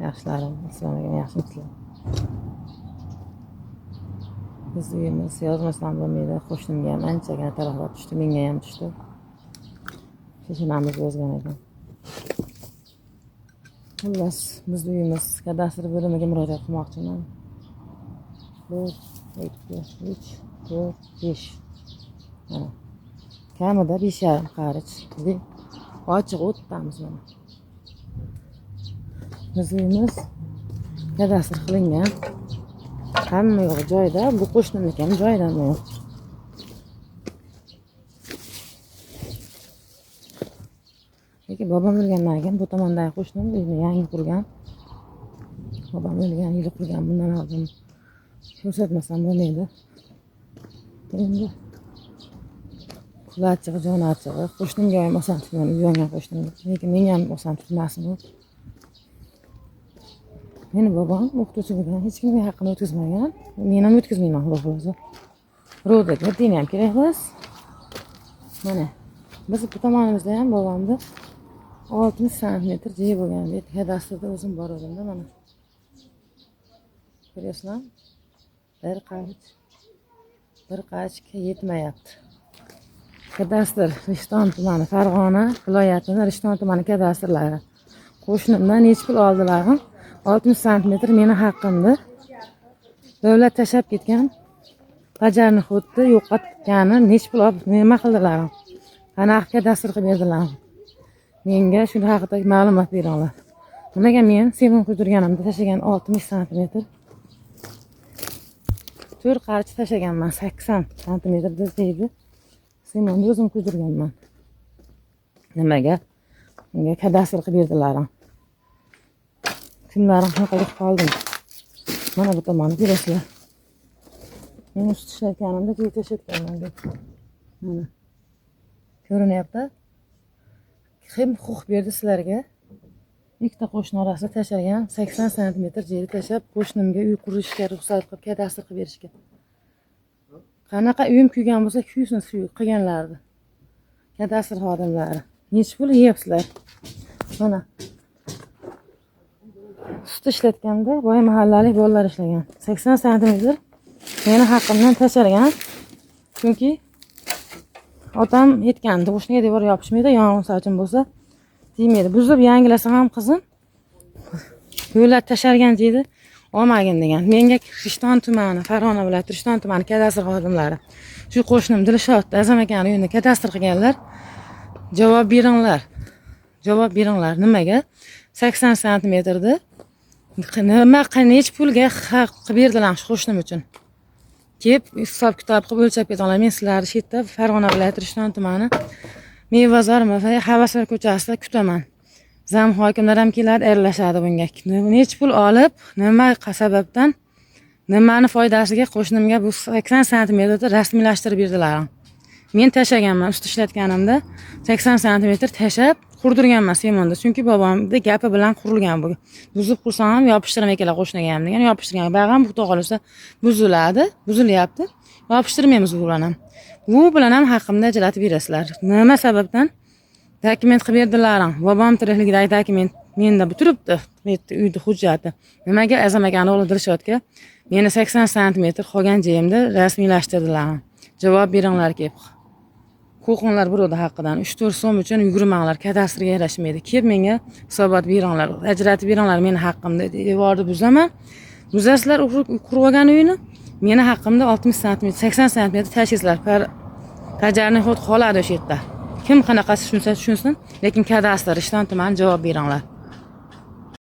Yaxshilarim, assalomu alaykum, yaxshimisizlar? Biz uyimiz yozmasam bo'lmaydi. Qo'shnimga ham anchagina talafot tushdi, menga ham tushdi. Peshonamiz yozgan ekan. Xullas, biz uyimiz kadastr bo'limiga murojaat qilmoqchiman. 1, 2, 3, 4, 5. Mana. Kamida 5,5 qarich. Ochiq o'tdamiz mana. Biz uyimiz kadastr qilingan. Hamma yo'q joyida, bu qo'shnimniki ham joyida hamma yo'q. Lekin bobom o'lgandan keyin bu tomondagi qo'shnim uyni yangi qurgan. Bobom o'lgan yili qurgan, bundan oldin ko'rsatmasam bo'lmaydi. Endi pul achchig'i, jon achchig'i. Qo'shnimga ham oson tutmadim, uylangan qo'shnimga. Lekin menga ham oson tutmasin u. Meni bobom o'qituvchi bo'lgan, hech kimga haqqini o'tkazmagan. Men ham o'tkazmayman, xudo xohlasa. Birovga dini ham kerak emas. Mana biz bu tomonimizda ham bobomni 60 santimetr joyi bo'lgan. Bu yerda kadastrda o'zim bor edimda mana. Ko'ryapsizlarmi? Bir qarich. Bir qarichga yetmayapti. Kadastr Rishton tumani, Farg'ona viloyatini Rishton tumani kadastrlari. Qo'shnimdan necha pul oldilar? 60 santimetr meni haqqimdi. Davlat tashlab ketgan bajarni xuddi yo'qotgani necha pul olib nima qildilar? Qanaqa kadastr qilib berdilar? Menga shu haqida ma'lumot beringlar. Nimaga men sevim quydirganimda tashlagan 60 santimetr 4 qarich tashlaganman, 80 santimetr deydi. Simonni o'zim quydirganman. Nimaga? Menga kadastr qilib berdilar. Kunlarim shunaqa qilib qoldim. Mana bu tomonni ko'rasizlar. Men ust ishlatganimda keyin tashlatganman deb. Mana. Ko'rinyapti. Kim huquq berdi sizlarga? Ikkita qo'shni orasida tashlagan 80 santimetr yerni tashlab qo'shnimga uy qurishga ruxsat qilib kadastr qilib berishga. Qanaqa uyim kuygan bo'lsa kuysin shu qilganlarni. Kadastr xodimlari. Necha pul yeyapsizlar? Mana. Sut ishlatganda boya mahallalik bolalar ishlagan. 80 santimetr meni haqqimdan tashalgan. Chunki otam aytgandi, qo'shniga devor yopishmaydi, yong'in sochin bo'lsa tegmaydi. Buzib yangilasam ham qizim yo'llar tashalgan deydi, olmagin degan. Menga Rishton tumani, Farg'ona viloyati Rishton tumani kadastr xodimlari, shu qo'shnim Dilshod Azam akani uyini kadastr qilganlar, javob beringlar. Javob beringlar. Nimaga 80 santimetrni nima necha pulga haq qilib berdilar shu qo'shnim uchun? Kelib hisob kitob qilib o'lchab ketinglar. Men sizlarni shu yerda Farg'ona viloyati Rishton tumani Mevazor Havaslar ko'chasida kutaman. Zam hokimlar ham keladi, aralashadi bunga. Necha pul olib, nima sababdan, nimani foydasiga qo'shnimga bu 80 santimetrni rasmiylashtirib berdilar. Men tashlaganman, ust ishlatganimda 80 santimetr tashlab qurdirganman semonda. Chunki bobomni gapi bilan qurilgan bu. Buzib qursam ham yopishtirmay kelar qo'shniga ham degan, yopishtirgan. Bag'am xudo xohlasa buziladi, buzilyapti. Yopishtirmaymiz bu bilan ham. Bu bilan ham haqqimni ajratib berasizlar. Nima sababdan dokument qilib berdilar? Bobom tirikligidagi dokument menda bu turibdi. Bu yerda uyni hujjati. Nimaga Azam akani o'g'li Dilshodga meni 80 santimetr qolgan joyimda rasmiylashtirdilar? Javob beringlar kelib. Qo'rqinglar birovni haqqidan. 3-4 so'm uchun yugurmanglar, kadastrga yarashmaydi. Kelib menga hisobot beringlar, ajratib beringlar meni haqqimni. Devorni buzaman. Buzasizlar qurib olgan uyni. Meni haqqimda 60 santimetr, 80 santimetr tashlaysizlar. Tajarni xod qoladi o'sha yerda. Kim qanaqasi tushunsa tushunsin, lekin kadastr Rishton tumani javob beringlar.